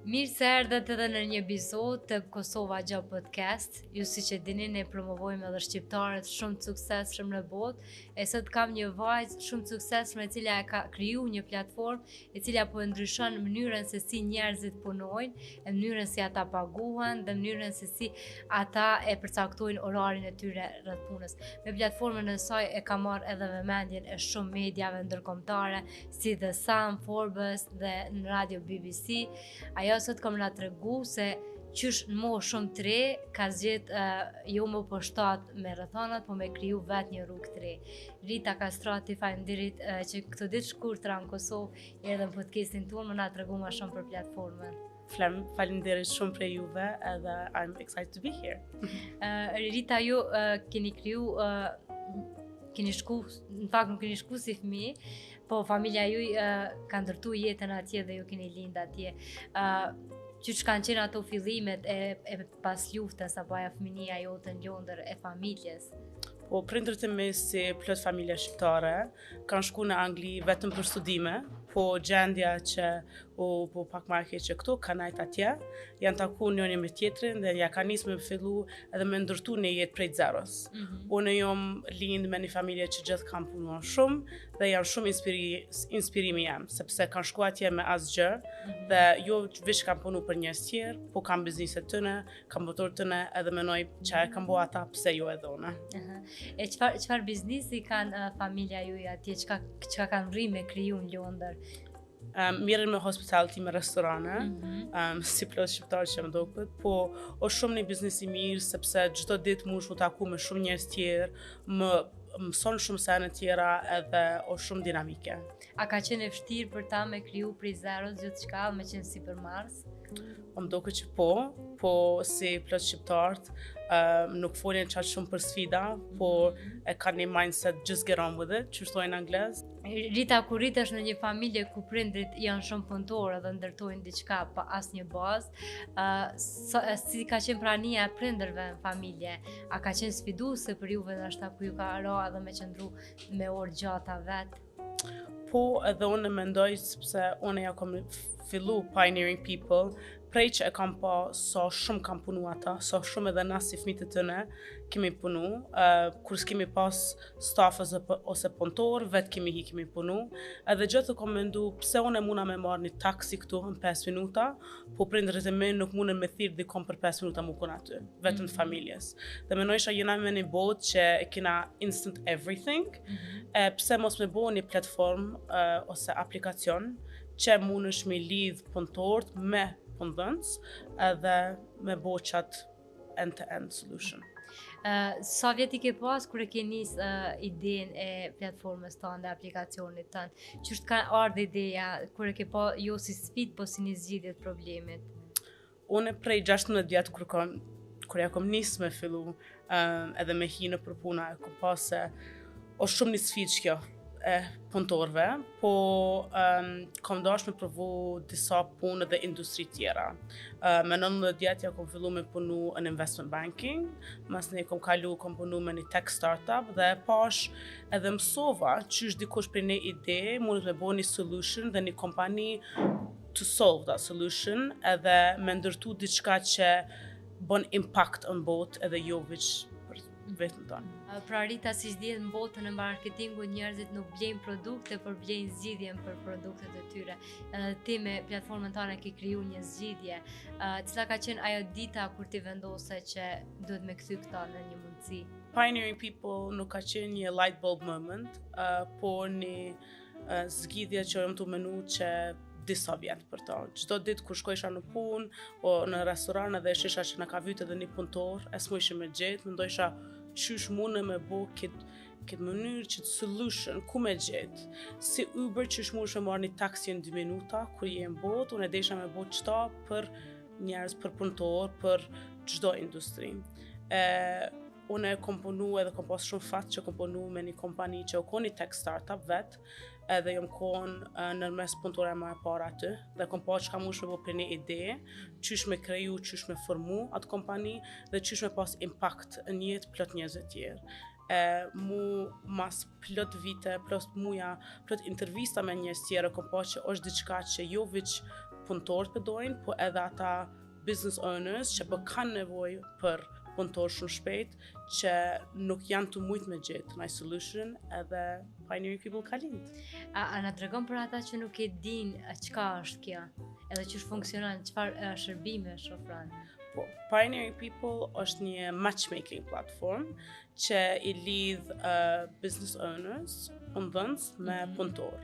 Mirë se erdhët edhe në një episod të Kosova Job Podcast. Ju siç e dini, ne promovojmë edhe shqiptarët shumë të suksesshëm në botë. E sot kam një vajzë shumë të suksesshme e cila e ka kriju një platformë e cila po e ndryshon mënyrën se si njerëzit punojnë, e mënyrën si ata paguhen dhe mënyrën se si ata e përcaktojnë orarin e tyre rreth punës. Me platformën e saj e ka marrë edhe vëmendjen e shumë mediave ndërkombëtare, si The Sun, Forbes dhe në radio BBC. Ajo sot ka me na tregu se qysh në moshë shumë të re, ka zgjedh uh, jo me u përshtat me rrethanat, po me kriju vetë një rrugë të re. Rita Kastrati, faleminderit uh, që këto ditë shkurtra në Kosovë erdhe në podcastin tonë, me na tregu ma shumë për platformën. Faleminderit shumë prej juve edhe I'm excited to be here. Uh, Rita, ju uh, keni kriju uh, keni shku, në fakt nuk keni shku si fëmijë, po familja juj uh, ka ndërtu jetën atje dhe ju keni lind atje. Uh, qysh kanë qenë ato fillimet e, e pas luftës apo ajo fëminia jote në Londër e familjes? Po, prindërit e mi si plot familje shqiptare, kanë shku në Angli vetëm për studime, po gjendja që u bo pak ma e keqe këtu, kanë nejt atje, janë taku njëni me tjetrin dhe ja kanë nisë me fillu edhe me ndërtu një jetë prej zeros. Mm -hmm. Unë jom lind me një familje që gjithë kanë punuar shumë dhe janë shumë inspiri, inspirimi jem, sepse kanë shku atje me asgjë mm -hmm. dhe jo veç kanë punu për njerëz tjerë, po kanë biznese tyne, kanë punëtorë tyne edhe menoj që e kanë bo ata, pse jo edhe unë. Uh -huh. E çfarë çfarë biznesi kanë uh, familja juaj atje, çka çka kanë arri me kriju në Londër? Um, mirren me hospitality me restorane, mm -hmm. um, si plot shqiptarë që më doket, po është shumë një biznes i mirë, sepse çdo ditë mush mu taku me shumë njerëz tjerë, më mëson shumë sene tjera edhe është shumë dinamike. A ka qenë e vështirë për ta me kriju prej zeros gjithçka me qenë sipërmarrës? Po më doket që po, po si plot shqiptarët, um, nuk folin qaq shumë për sfida, po mhm. e kanë një mindset just get on with it, që thojnë anglez. Rita, kur rritesh në një familje ku prindrit janë shumë punëtorë dhe ndërtojnë diçka pa asnjë bazë, uh, so, si ka qenë prania e prindërve në familje? A ka qenë sfiduese për juve ndoshta ku ju ka ra edhe me qëndru me orë gjata vetë? Po, edhe unë mendoj sepse unë ja kom fillu Pioneering People, prej që e kam pa sa shumë kam punu ata, sa shumë edhe na si fëmijët e tyne kemi punu, uh, kur s'kemi pas staf ose, ose punëtor, vetë kemi hi kemi punu, edhe gjithë kom mendu pse unë e muna me marrë një taksi këtu në 5 minuta, po prindërit e mi nuk mundën me thirrë dikon për 5 minuta mu kon aty, vetëm të mm -hmm. familjes. Dhe menojsha jena me një botë që e kena instant everything, mm -hmm. e pse mos me bo një platform uh, ose aplikacion që mundesh me lidh punëtorët me punëdhënës edhe me bo qatë end-to-end solution. Uh, sa vjet i ke pas kur e ke nis uh, idenë e platformës tënde dhe aplikacionit tënd? Qysh të ka ardhë ideja kur e ke pa jo si sfidë, po si një zgjidhje të problemit? Unë prej 16 vjet kur kom kur ja kom nis me fillu um, edhe me hi nëpër puna e kom pa se është shumë një sfidë kjo e punëtorëve, po um, kom dash me provu disa punë dhe industri tjera. Uh, me 19 vjet ja kom fillu me punu në investment banking, masnej kom kalu, kom punu me një tech startup dhe pash edhe mësova qysh dikush prej një ide mundet me bo një solution dhe një kompani to solve that solution edhe me ndërtu diçka që bon impact në botë edhe jo veç për vetën tonë. Pra Rita, siç dihet në botën e marketingut, njerëzit nuk blejnë produkte, por blejnë zgjidhjen për produktet e tyre. Edhe ti me platformën tënde ke kriju një zgjidhje. Cila ka qenë ajo dita kur ti vendose që duhet me kthy këta në një mundësi? Pioneering People nuk ka qenë një light bulb moment, uh, por një uh, zgjidhje që jam tu menu që disa vjet për to. Çdo ditë kur shkojsha në punë o në restoran edhe shisha që na ka vyt edhe një punëtor, e s'mujshim me gjetë, mendojsha qysh mune me bo këtë këtë mënyrë që të solution, ku me gjetë. Si Uber qysh mundesh me marrë një taksi në 2 minuta, kur je në botë, unë e desha me bo qëta për njerëz, për punëtor, për çdo industri. E, unë e kom punu edhe kom pas shumë fat që kom punu me një kompani që u kon një tech startup vet, edhe jom kon në mes punëtore më e para aty, dhe kom pa çka mush me bo për një ide, qysh me kriju, qysh me formu atë kompani, dhe qysh me pas impact në jetë plot njerëzve tjerë. E, mu mas plot vite, plot muja, plot intervista me njerëz tjerë, kom pa që është diçka që jo veç punëtorët po dojnë, po edhe ata business owners që po kanë nevojë për punëtor shumë shpejt, që nuk janë tu mujtë me gjetë naj solution edhe Pioneering People ka lind. A, a na tregon për ata që nuk e din çka është kjo? Edhe qysh funksionon, çfarë shërbimesh ofron? Po, Pioneering People është një matchmaking platform që i lidh uh, business owners, punëdhënës me mm -hmm. punëtor.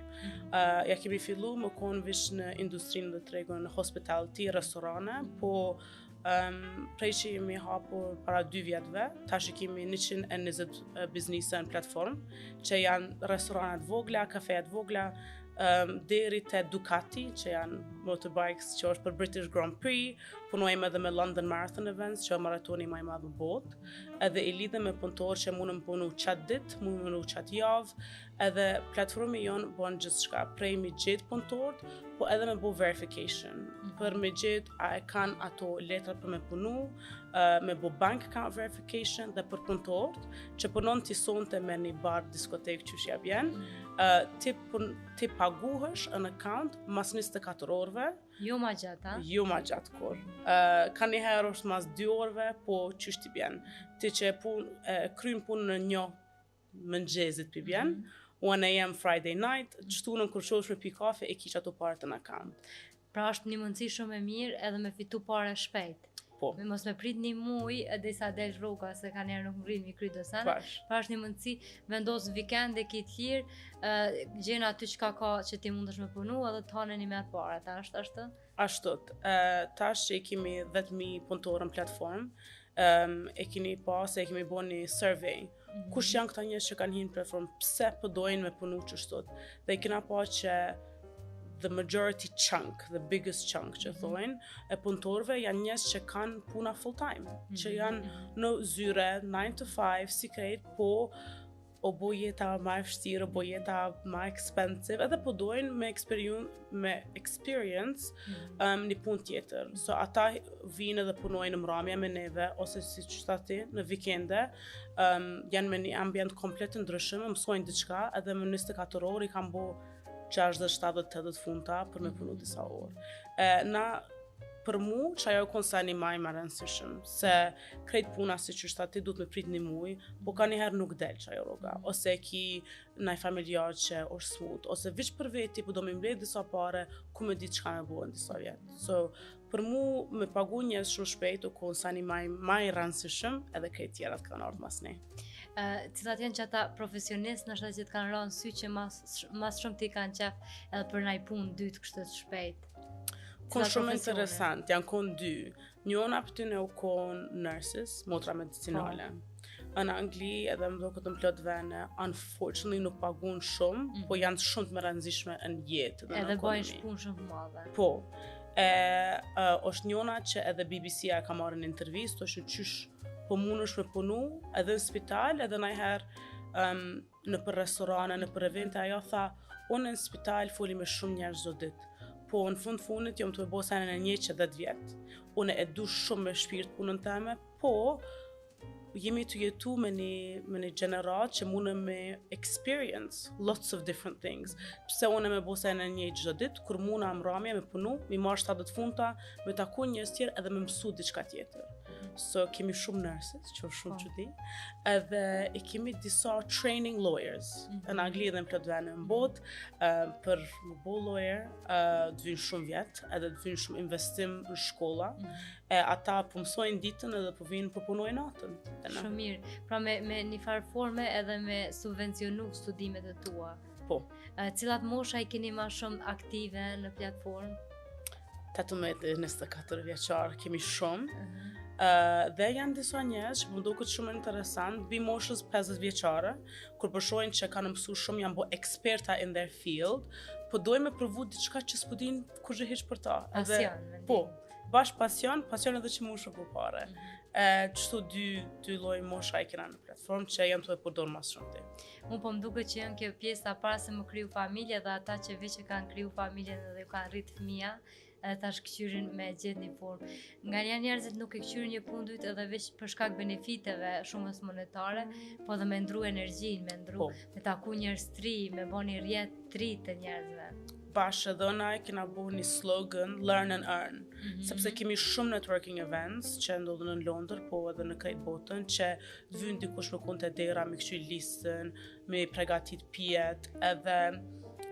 Uh, ja kemi fillu me konë veç në industrinë dhe tregun në hospitality, restorane, mm -hmm. po um, prej që jemi hapur para dy vjetëve, tash i kemi 120 biznise në platform, që janë restoranet vogla, kafejat vogla, um, deri te Ducati, që janë motorbikes që është për British Grand Prix, punojmë edhe me London Marathon Events, që është maratoni më i madh në botë, edhe i lidhem me punëtorë që mundën punu qatë ditë, mundën punu qatë javë, edhe platformi jonë bon gjithçka, prej me gjetë punëtorët, po edhe me bo verification, mm -hmm. për me gjetë a e kanë ato letrat për me punu, uh, me bo bank account verification dhe për punëtorët, që punon ti sonte me një bar diskotek qysh ja bjen, mm -hmm. uh, ti, pun, ti paguhesh në account mas 24 orëve, Jo ma gjatë, a? Jo ma gjatë kur. Uh, ka një herë është mas 2 orëve, po qysh t'i bjen. Ti që e pun, e, kryn punën në një mëngjezit p'i bjen, mm -hmm. 1 a.m. Friday night, t'shtunën kur çohesh me pi kafe, e ki qato paret në account. Pra është një mundësi shumë e mirë edhe me fitu pare shpejt. Po. Me mos me prit një muj e derisa del rroga se ka njerë nuk mrrin mi kry do sene. Pra është një mundësi vendos vikend e ki të lirë, uh, gjen aty çka ka që ti mundesh me punu edhe të hanën i merr paret, a është ashtu? Ashtu. Uh, tash që i kemi 10.000 punëtorë në platformë, um, e keni pa se e kemi bo një survey. Mm -hmm. Kush janë këta njerëz që kanë hinë në platformë, pse po dojnë me punu qështu? Dhe i kena pa që the majority chunk, the biggest chunk që mm -hmm. thojnë, e punëtorëve janë njerëz që kanë puna full time, mm -hmm. që janë në zyre 9 to 5, si krejt, po o bo jeta ma e vështirë, o bo jeta ma expensive, edhe po dojnë me experience, me experience mm -hmm. um, një punë tjetër. So ata vinë edhe punojnë në mramje me neve, ose si që tha ti, në vikende, um, janë me një ambient komplet të ndryshëm, mësojnë diçka, edhe më 24 orë i kanë bo 60, 70, 80 funta për me punu disa orë. E, na, për mu, që ajo konë seni ma i ma rëndësishëm, se krejt puna si që ti duhet me prit një muj, po ka njëherë nuk del që ajo rroga, ose ki naj familjar që është smut, ose veç për veti, po do me mbledh disa pare, ku me ditë çka me bo në disa vjetë. So, për mu, me pagu njerëz shumë shpejt, u konë seni ma, ma i rëndësishëm, edhe krejt tjerat kanë ardhë mas ne. Uh, cilat janë që ata profesionistë nështë që të kanë ranë sy që mas, mas shumë ti kanë qef edhe për naj punë dytë kështu të shpejt. Kon shumë interesant, janë kon dy. Njona prej tyne u kon nurses, motra medicinale. Po. Në Angli edhe më doket në plot vene, unfortunately nuk pagun shumë, mm -hmm. po janë shumë të rëndësishme në jetë dhe edhe në ekonomi. Edhe bajnë punë shumë të madhe. Po. E, e, është njona që edhe BBC-a ka marrë në intervistë, është qysh po mundesh me punu edhe në spital, edhe najherë um, nëpër restorane, nëpër evente, ajo tha, unë në spital foli me shumë njerëz çdo ditë, po në fund fundit jam tu e bo senin e njëjtë që 10 vjet. Unë e du shumë me shpirt punën teme, po jemi tu jetu me një, me një gjenerat që mundë me experience lots of different things. Pse unë me bo senin e njëjtë çdo ditë, kur muna mramje me punu, mi marrë 70 funta, me taku njerëz tjerë edhe me mësu diçka tjetër. So kemi shumë nurses, që është shumë po. çudi. Edhe i kemi disa training lawyers mm -hmm. në Angli dhe në plot vende në botë, uh, për me bo lawyer, uh, të vynë shumë vjet, edhe të vynë shumë investim në shkolla. Mm -hmm. E ata po mësojnë ditën edhe po vinë po punojnë natën. Shumë mirë. Pra me me një farë forme edhe me subvencionu studimet e tua. Po. Uh, cilat mosha i keni ma shumë aktive në platformë? 18 e 24 vjeçar kemi shumë. Uh -huh. Uh, dhe janë disa njerëz që më duket shumë interesant, mbi moshës 50 vjeçare, kur po shohin që kanë mësu shumë, janë bo eksperta in their field, po dojnë me provu diçka që s'po din kurgjë hiç për ta. Pasion, Edhe, po, bash pasion, pasion edhe që mu shumë pare. Mm -hmm. E, qëto dy, dy lloj mosha i kena në platformë që janë tu e përdor mas shumti. Mu po më duket që janë kjo pjesa para se me kriju familje dhe ata që veç e kanë kriju familjen dhe ju kanë rrit fëmija, edhe tash këqyrin me gjetë një formë. Nganjëherë njerëzit nuk e këqyrin një punë dytë edhe veç për shkak benefiteve shumës monetare, po edhe me ndru energjinë, me ndru, po. me taku njerëz t'ri, me bo një rrjet t'ri të njerëzve. Bash edhe na e kena bo një slogan, learn and earn, mm -hmm. sepse kemi shumë networking events që ndodhen në Londër, po edhe në krejt botën, që të vyn dikush me konë te dera, me këqyr listën, me pregatit pijet, edhe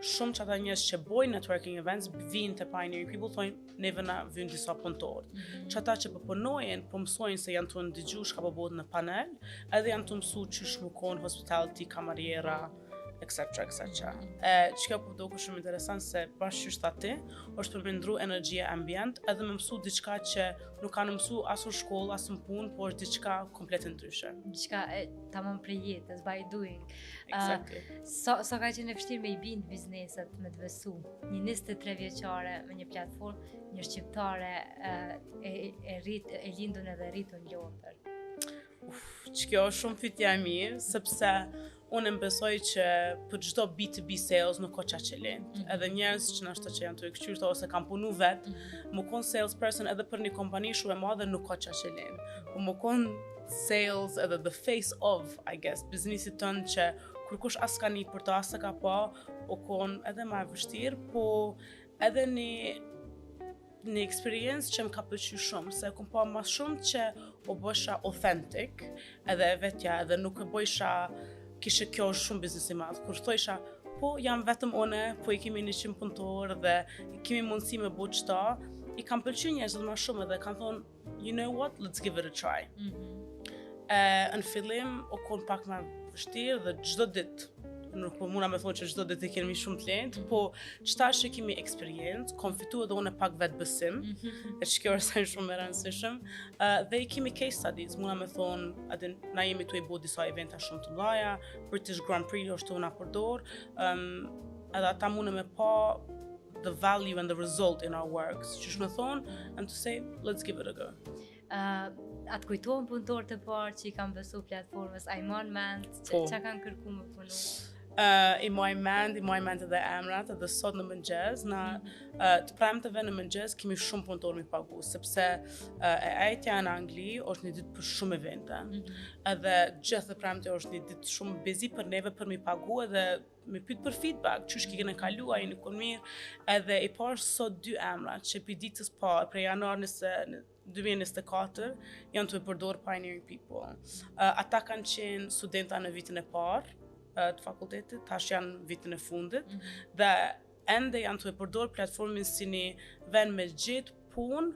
shumë që ata njerëz që bojnë networking events, vinë te Pioneering People, thonë, neve na vynë disa punëtorë. Mm -hmm. Që ata që po punojnë, po mësojnë se janë tu ndëgju çka po bëhet në panel, edhe janë tu mësu qysh me konë hospitality, kamariera, etc. etc. E, që kjo po doku shumë interesant se bash qysh tha ti, është për me ndru energjia ambient edhe me mësu diçka që nuk kanë mësu as në shkollë, as në punë, po është diçka komplet ndryshe. Diçka e tamam prej jetës, by doing. Exactly. Uh, sa, sa ka qenë e vështirë me i bind bizneset me të besu, një 23 vjeçare me një platformë, një shqiptare e, e, e, rrit, e lindun edhe rritun në Londër. Uf, që kjo është shumë pyetja e mirë, sepse unë më besoj që për çdo B2B sales nuk ka qaq e lehtë. Mm -hmm. Edhe njerëz që nashta që janë tu e këqyrë ose kanë punu vet, mm -hmm. me kon salesperson edhe për një kompani shumë e madhe nuk ka qaq e lehtë. Po me kon sales edhe the face of, I guess, biznesit tënd që kurkush as ka ni për të as ka pa, o kon edhe ma e vështirë, po edhe një një eksperiencë që më ka pëlqy shumë, se kom pa ma shumë që o bësha authentic, edhe e vetja, edhe nuk e bojsha kishe kjo është shumë biznes i madh. Kur thojsha, po jam vetëm une, po i kemi 100 punëtor dhe kemi mundësi me bo qëta, i kam pëlqy njerëzit ma shumë edhe kanë thonë, you know what, let's give it a try. Mm -hmm. E, në fillim, o konë pak ma vështirë dhe çdo ditë, nuk po muna me thonë që çdo ditë e kemi shumë të lehtë, mm -hmm. po qëtash që kemi eksperiencë, kom fitu edhe unë pak vetëbesim, mm -hmm. e që kjo është shumë e rëndësishëm, uh, dhe i kemi case studies, muna me thonë, edhe na jemi tu i bo disa eventa shumë të mdhaja, British Grand Prix është tu na përdor, um, edhe ata mune me pa the value and the result in our works, qysh me thonë, and to say, let's give it a go. Uh, a të kujtohen punëtorët e parë që i kanë besu platformës, a i man mend, që, po. që kanë kërku me punu? Uh, i maj mend, i maj mend edhe emrat, edhe sot në mëngjes, na uh, të premteve në mëngjes kemi shumë punëtorë mi pagu, sepse uh, e ejtja në Angli është një ditë për shumë evente. Mm -hmm. Edhe gjithë e premtja është një ditë shumë busy për neve për mi pagu edhe me pyet për feedback, qysh ki kene kalu, a jeni kon mirë, edhe i pash sot dy emra që prej ditës parë, prej janar nëse 2024, janë tu e përdor Pioneering People. Uh, ata kanë qenë studenta në vitin e parë uh, të fakultetit, tash janë vitin e fundit, mm -hmm. dhe ende janë tu e përdor platformin si një vend me gjetë punë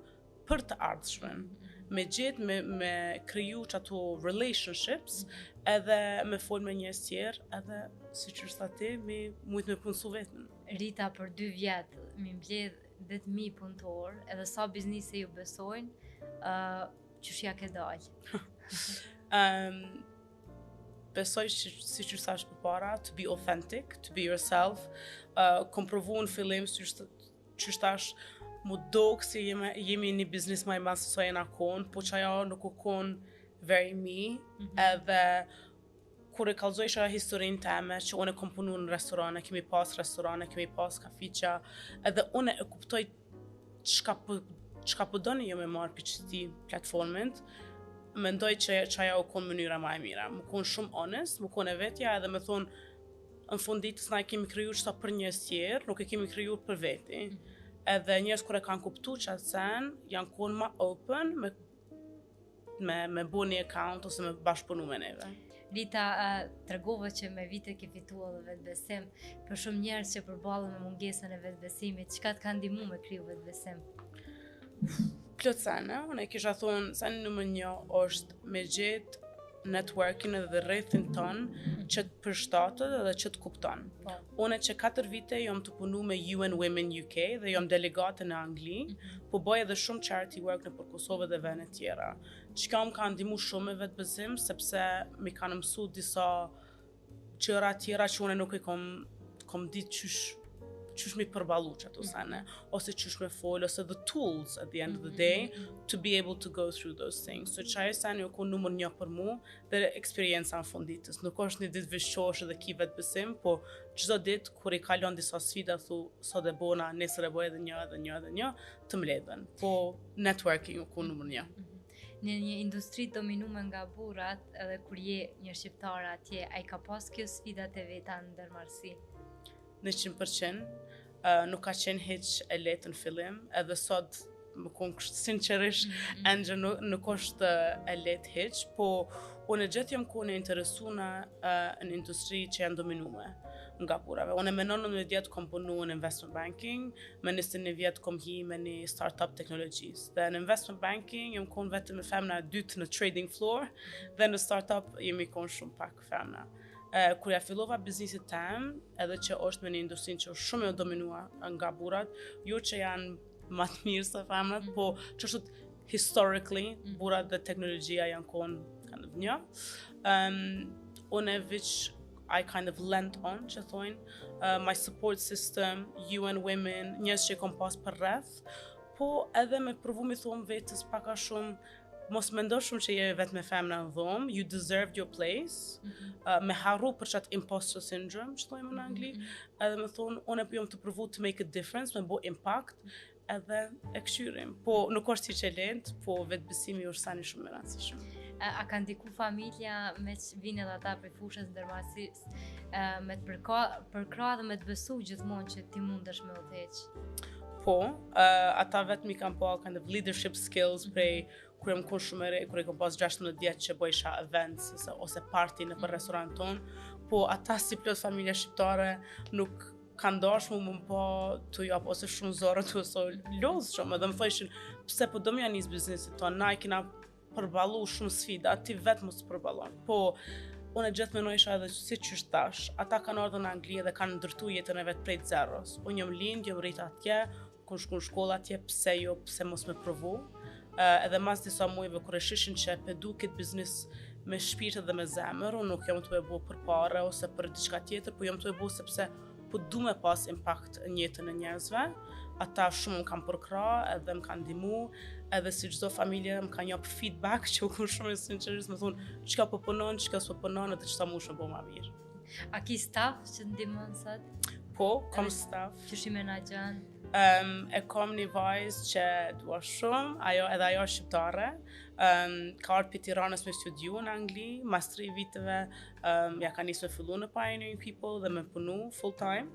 për të ardhshmen. Mm -hmm. Me gjetë, me, me kriju që ato relationships, mm -hmm. edhe me fol me njerëz tjerë, edhe si që është ti, me mujtë me punësu vetën. Rita për dy vjet, mi mbledh 10.000 punëtor, edhe sa biznise ju besojnë, uh, qysh ja ke dalë? um, besoj që, si që thash përpara, to be authentic, to be yourself, uh, kom provu në fillim, si që, që thash, mu dok si jemi, jemi një biznis ma i madh se sa jena konë, po që ajo nuk u konë very me, mm -hmm. edhe kur e kallzojsha historinë teme, që unë e kom punu në restorane, kemi pas restorane, kemi pas kafiqa, edhe unë e kuptoj çka po çka po doni jo me marrë prej qëtij platformit, mendoj që që ajo u konë mënyra ma e mira. Më konë shumë honest, më konë e vetja edhe me thonë në fund ditës na e kemi kriju qëta për njerëz tjerë, nuk e kemi kriju për veti. Mm -hmm. Edhe njerëz kur e kanë kuptu qatë sen, janë konë ma open me me me bo një account ose me bashkëpunu me neve. Rita, uh, tregove që me vite ke fitu edhe vetëbesim, për shumë njerëz që përballen me mungesën e vetëbesimit, çka të ka ndihmu me kriju vetëbesim? Plot sene, unë e kisha thonë, seni numër një është me gjetë networking edhe rrethin ton që të përshtatet edhe që të kupton. Po. Unë që 4 vite jam tu punu me UN Women UK dhe jam delegate në Angli, mm -hmm. po bëj edhe shumë charity work nëpër Kosovë dhe vende tjera. Çka më ka ndihmu shumë me vetëbesim, sepse mi kanë mësu disa gjëra tjera që unë nuk i kom, kom ditë qysh qysh mi përballu që ato sene, ose qysh me fol, ose the tools at the end of the day to be able to go through those things. So qaj seni u kon numër një për mu dhe eksperienca në fund ditës. Nuk është një ditë veç çohesh edhe ki vetëbesim, po çdo ditë kur i kalon disa sfida thu sot e bona, nesër e boj edhe një, edhe një, edhe një, të mbledhen. Po networking u kon numër një. Në një industri dominume nga burrat, edhe kur je një shqiptare atje, a i ka pas kjo sfidat e veta në ndërmarrësi? 100%. Uh, nuk ka qenë hiq e lehtë në fillim, edhe sot me konë kështu sinqerisht, mm -hmm. ende nuk, nuk është e lehtë hiq, po unë gjithë jam konë e interesune uh, në industri që janë dominume nga burrave. Unë me 19 vjet kom punu në investment banking, me 21 vjet kom hi me një startup teknologjisë. Dhe në investment banking jam konë vetëm e femna e dytë në trading floor, dhe në startup jemi konë shumë pak femna. E, kur ja fillova biznesit tem, edhe që është me një industri që është shumë e dominua nga burrat, jo që janë më të mirë se femrat, mm -hmm. po që është historically, mm -hmm. burrat dhe teknologjia janë konë kind of një. Um, unë veç I kind of lent on, që thojnë, uh, my support system, UN Women, njerëz që i kom pas për rreth, po edhe me provu mi thonë vetës pak a shumë, mos mendo shumë që je vetë me femna në dhomë, you deserved your place, mm -hmm. uh, me harru për qatë imposter syndrome, që thojmë në Angli, mm -hmm. edhe me thonë, unë po jom tu provu to make a difference, me bo impact, edhe e këshyrim. Po nuk është hiq e lehtë, po vetëbesimi është seni shumë i rëndësishëm. A, a ka ndiku familja me që vinë edhe ata prej fushës ndërmarrësisë, me të përka, përkrah dhe me të besu gjithmonë që ti mundesh me udhëheq? Po, uh, ata vetë mi kanë pa kind of leadership skills prej kur jam konë shumë e re, kur e kom pas 16 vjet që bëjsha events ose, ose party në për restorant tonë, po ata si plot familje shqiptare nuk kanë dashur mu më pa tu jap ose shumë zorë të ose lodhë shumë, edhe më thojshin, pse po do me ja nis biznesit tonë, na i kena përballu shumë sfida, ti vetë mos të përballon. Po, unë e gjithë menojsha edhe si që është tash, ata kanë ardhur në Angli dhe kanë ndërtu jetën e vetë prej zeros. Unë jam lind, jam rrit atje, kom shku në shkollë atje, pse jo, pse mos me provu. Uh, edhe mas disa mujve kur e shishin që pe du këtë biznis me shpirt dhe me zemër, unë nuk jam tu e bo për pare ose për diçka tjetër, po jam tu e bo sepse po du me pas impact në jetën e njerëzve. Ata shumë më kanë përkrah edhe më kanë ndihmu, edhe si çdo familje më kanë jap feedback që u kon shumë sinqerisht më thonë çka po punon, çka s'po punon edhe çka mush me bo ma mirë. A ki staf që të ndihmon sot? Po, kom staf. Qysh i menaxhon? Um, e kom një vajzë që dua shumë, ajo edhe ajo është shqiptare. Um, ka ardhur prej Tiranës me studiu në Angli, mas tri viteve um, ja ka nisë me fillu në Pioneering People dhe me punu full time.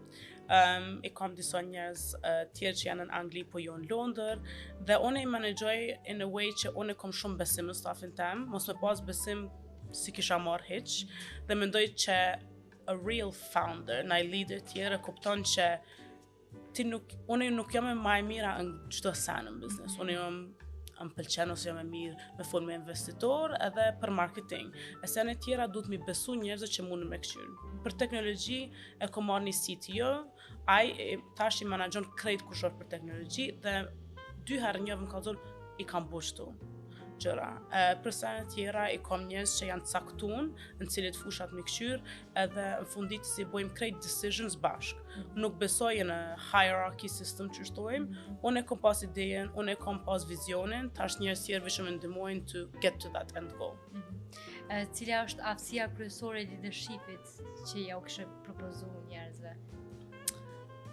Um, i kam disa njerëz uh, tjerë që janë në Angli, po jo në Londër, dhe unë i menaxhoj in a way që unë e kom shumë besim në stafin tem, mos me pas besim s'i kisha marrë hiq, dhe mendoj që a real founder, naj lider tjerë, e kupton që ti nuk, unë nuk jam e ma e mira në çdo sen në biznes, unë jam më pëlqen ose jam e mirë me fol me investitor edhe për marketing. E sene tjera duhet mi besu njerëzve që mundën me këqyrë. Për teknologji e kom marrë një CTO, ai e, tash i menaxhon krejt kush është për teknologji dhe dy herë një më ka thonë i kam bo qëto gjëra. E, për sene tjera i kom njerëz që janë caktun në cilit fushat me këqyr edhe në fund ditës i bojmë krejt decisions bashk. Nuk besoj në hierarchy system që shtojmë, unë e kom pas idejen, unë e kom pas vizionin, tash njerëz tjerë veç më ndihmojnë to get to that end goal. Mm -hmm. E, cila është aftësia kryesore e leadershipit që ja u kishe propozu njerëzve?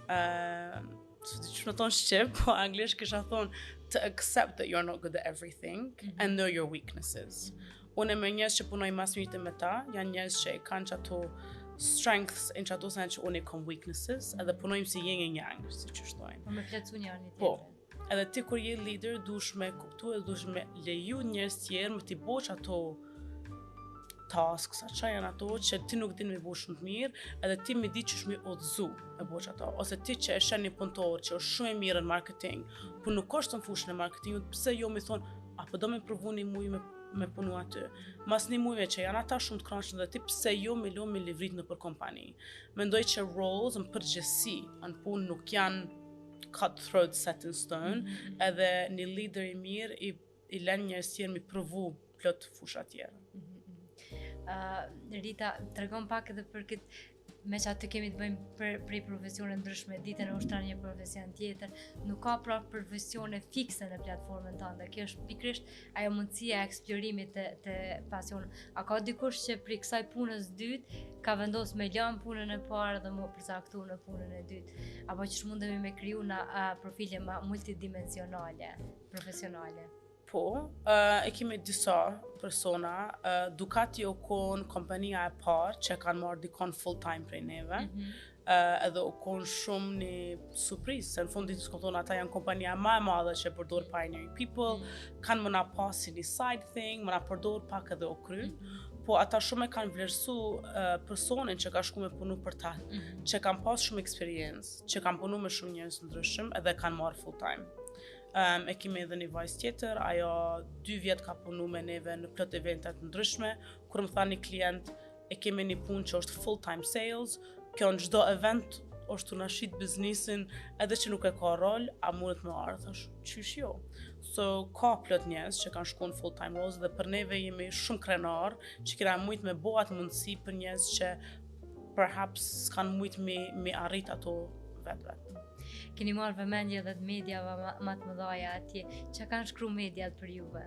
Uh, që me thonë shqip, po anglisht kisha thonë to accept that you're not good at everything mm -hmm. and know your weaknesses. Mm -hmm. Unë me njerëz që punoj mas mirë me ta, janë njerëz që e kanë që ato strengths në që ato sene që unë i kom weaknesses, edhe punojmë si yin and yang, si që shtojnë. Po me plotësu njëri tjetrin. Po, edhe ti kur je lider, dush me kuptu edhe dush me leju njerëz tjerë me t'i bo që ato tasks, a qa janë ato që ti nuk din me bo shumë të mirë, edhe ti me di qysh me udhëzu me bo që ato, ose ti që e sheh një punëtor që është shumë e mirë në marketing, po nuk është në fushën e marketingut, pse jo me thonë, a po do me provu një muj me, me punu aty. Mas një mujve që janë ata shumë të kënaqshëm dhe ti pse jo me lo me livrit në për kompani. Mendoj që roles në përgjithësi në punë nuk janë cutthroat set in stone, mm -hmm. edhe një lider i mirë i, i len njerëz tjerë mi provu plot fusha tjera. Mm -hmm. uh, Rita, tregon pak edhe për këtë me që aty kemi të bëjmë për, prej profesione ndryshme, ditën e ushtron një profesion tjetër, nuk ka pra profesione fikse në platformën tënde. Kjo është pikërisht ajo mundësia e eksplorimit të, të pasionit. A ka dikush që prej kësaj punës dytë ka vendos me lënë punën e parë dhe mu përcaktu në punën e dytë? Apo qysh mundemi me kriju në a, profile ma multidimensionale, profesionale? Po, uh, e kemi disa persona, uh, Ducati u kon kompania e parë që kanë marrë dikon full time prej neve. Mm -hmm. Uh, edhe u konë shumë një surprizë, se në fund ditës kom thonë ata janë kompania ma e madhe që përdor Pioneering People, mm. kanë me na pa si një side thing, me na përdor pak edhe u kry, mm. po ata shumë e kanë vlerësu uh, personin që ka shku me punu për ta, mm. që kanë pas shumë eksperiencë, që kanë punu me shumë njerëz ndryshëm edhe kanë marrë full time. Um, e kemi edhe një vajzë tjetër, ajo dy vjet ka punu me neve në plot evente të ndryshme, kur më tha një klient e kemi një punë që është full time sales, kjo në çdo event është tu na shit biznisin edhe që nuk e ka rol, a mundet me ardhë, thash, qysh jo. So, ka plot njerëz që kanë shku në full time roles dhe për neve jemi shumë krenar që kena mujt me bo atë mundësi për njerëz që perhaps s'kanë mujt me, me arrit ato vetë vetë. Keni marrë vëmendje edhe të mediave ma, ma të mëdhaja atje. Çka kanë shkru mediat për juve?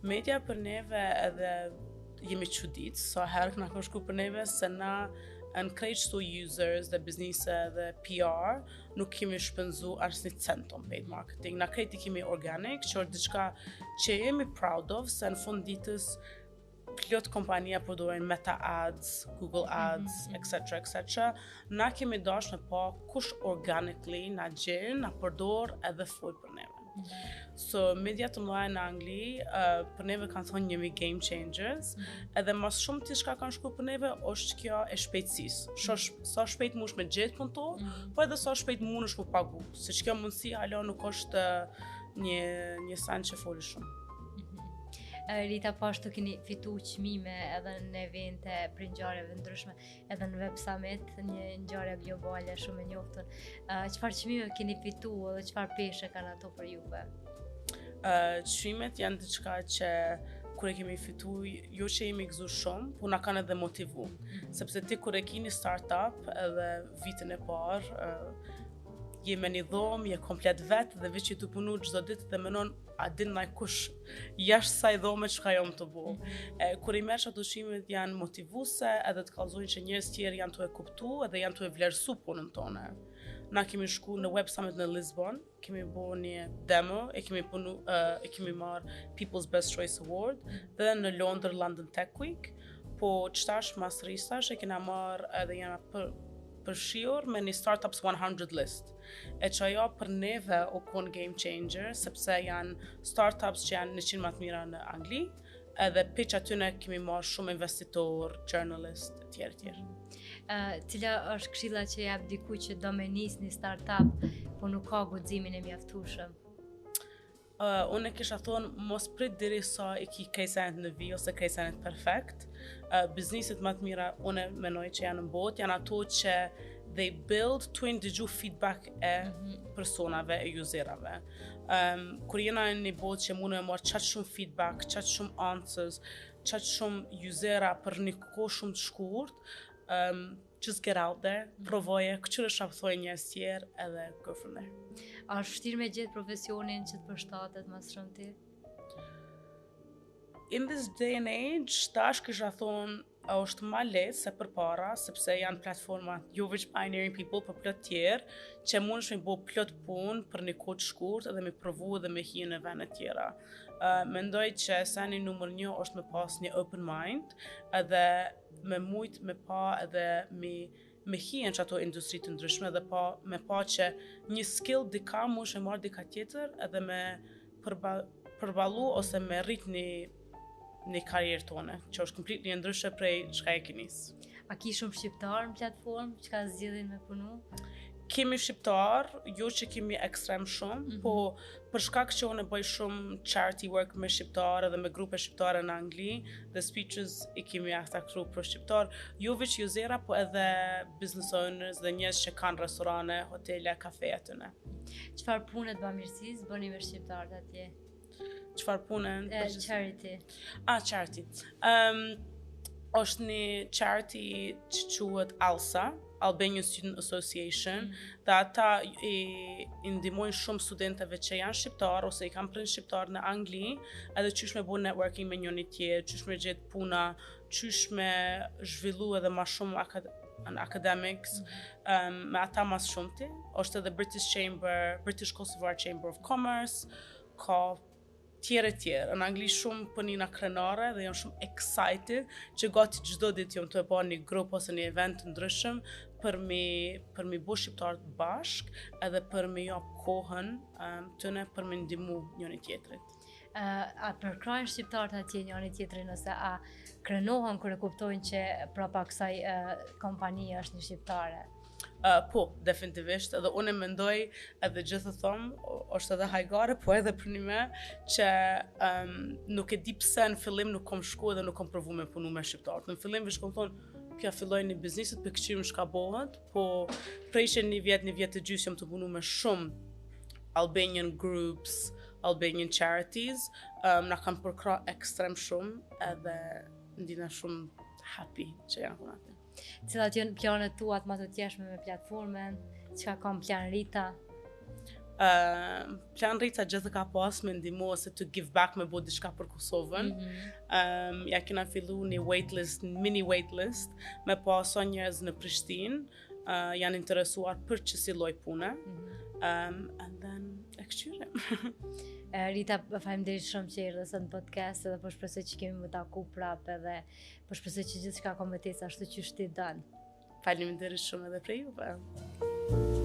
Media për neve edhe jemi çudit, sa herë këna kanë shkru për neve, se na në krejt qëto users dhe biznise dhe PR, nuk kemi shpenzu asnjë cent on paid marketing. Na krejt i kemi organic, që është diçka që jemi proud of, se në fund ditës plot kompania përdorin Meta Ads, Google Ads, mm -hmm. etc. etc. Na kemi dash me pa kush organically na gjen, na përdor edhe fol për neve. Mm -hmm. So, media të mëdha në Angli, uh, për neve kanë thonë jemi game changers, mm -hmm. edhe mas shumë të çka kanë shkru për neve, është kjo e shpejtësisë. Mm -hmm. Sa shpejt mundesh me gjetë punëtor, mm -hmm. po edhe sa shpejt mundesh me pagu. Se që kjo mundësi hala nuk është një, një sen që foli shumë. Rita po ashtu keni fitu çmime edhe në evente për ngjarjeve ndryshme, edhe në Web Summit, një ngjarje globale shumë e njoftun. Çfarë çmime keni fitu edhe çfarë peshe kanë ato për juve? Uh, çmimet janë diçka që kur e kemi fitu, jo që jemi gëzu shumë, po na kanë edhe motivu. Mm -hmm. Sepse ti kur e ki një startup edhe vitin e parë, uh, je me një dhomë, je komplet vetë dhe veç je tu punu çdo ditë dhe menon a din najkush jashtë saj dhome çka jom tu bo. Mm -hmm. e, kur i merr ato çmimet janë motivuse edhe të kallzojnë që njerëz tjerë janë tu e kuptu edhe janë tu e vlerësu punën tonë. Na kemi shku në Web Summit në Lisbon, kemi bo një demo, e kemi punu, uh, e kemi marrë People's Best Choice Award dhe në Londër London Tech Week, po qëtash mas ristash e kena marrë edhe jena për përfshirë me një Startups 100 list. E që ajo për neve u kon game changer, sepse janë startups që janë 100 më të mira në Angli, edhe prej atyne kemi marrë shumë investitor, journalist, e tjerë, tjerë. Uh, cila është këshilla që jap dikujt që do me nis një startup, po nuk ka guximin e mjaftueshëm? Uh, unë e kisha thonë, mos prit deri sa i ki krejt senet në vi ose krejt senet perfekt. Uh, bizniset më të mira, unë menoj që janë në botë, janë ato që they build tu ndëgju feedback e mm -hmm. personave, e userave. Um, kur jena në një botë që mund me marrë qatë shumë feedback, qatë shumë answers, qatë shumë usera për një kohë shumë të shkurt, um, just get out there, provoje, këqyre çka thojnë njerëz tjerë edhe go from there. A është vështirë me gjetë profesionin që të përshtatet më së shumti? In this day and age, tash kisha thonë, a është ma lehtë se përpara, sepse janë platforma jo veç Pioneering People, por plot tjerë, që mundesh me bo plot punë për një kohë të shkurt edhe me provu edhe me hi në vende tjera. Uh, mendoj që seni numër një është me pas një open mind edhe me mujt me pa edhe me me hi në qato industri të ndryshme dhe pa, me pa që një skill dika mush e marrë dika tjetër edhe me përba, përballu ose me rrit një, një karrierë tone, që është completely ndryshe prej çka e ki nis. A ki shumë shqiptar në platformë që ka zgjedhin me punu? Kemi shqiptar, jo që kemi ekstrem shumë, mm -hmm. po për shkak që unë bëj shumë charity work me shqiptar edhe me grupe shqiptare në Angli, dhe speeches i kemi ata kru për shqiptar, jo veç usera, po edhe business owners dhe njerëz që kanë restorane, hotele, kafe aty ne. Çfarë pune të bamirësisë bëni me shqiptarët atje? Çfarë pune? E, charity. Ah, charity. Um, është një charity që quhet ALSA, Albanian Student Association, mm -hmm. dhe ata i, i ndihmojnë shumë studentëve që janë shqiptar ose i kanë prind shqiptar në Angli, edhe qysh me bo networking me njëri tjetër, qysh me gjetë puna, qysh me zhvillu edhe ma shumë akad në academics, mm -hmm. um, me ata mas shumti, është edhe British Chamber, British Kosovar Chamber of Commerce, ka. Tjerë e tjerë. Në Angli shumë po nina krenare dhe jam shumë excited që gati çdo ditë jam tu e pa një grup ose një event të ndryshëm për me për me bo shqiptarët bashk edhe për me jap kohën um, tëne për me ndihmu njëri tjetrit. Uh, a përkrahin shqiptarët atje njëri tjetrin ose a krenohen kur e kuptojnë që prapa kësaj uh, kompanie është një shqiptare? Uh, po, definitivisht, edhe unë e mendoj, edhe gjithë e thom, është edhe hajgare, po edhe për një me, që um, nuk e di pse në fillim nuk kom shku edhe nuk kom provu me punu me shqiptarët. Në fillim veç kom thonë, pja filloj një biznisit, po këqyrim shka bohet, po prej që një vjet, një vjet e gjysë jam tu punu me shumë Albanian groups, Albanian charities, um, na kanë përkrah ekstrem shumë, edhe ndina shumë happy që jam punë aty. Cilat janë planet tua të mëtutjeshme me platformën? Çka ka në plan Rita? Uh, plan Rita gjithë ka pas me ndihmu ose to give back me bo diçka për Kosovën. Mm -hmm. um, ja kena fillu një waitlist, mini waitlist, me pa sa njerëz në Prishtinë, uh, janë interesuar për qësi lloj pune. Mm -hmm. um, and then, e këqyrim. Rita, faleminderit shumë që erdhe sot në podcast edhe po shpresoj që kemi m'u taku prapë edhe Po shpresoj që gjithçka ka me të ecë ashtu qysh ti don. Faleminderit shumë edhe prej juve.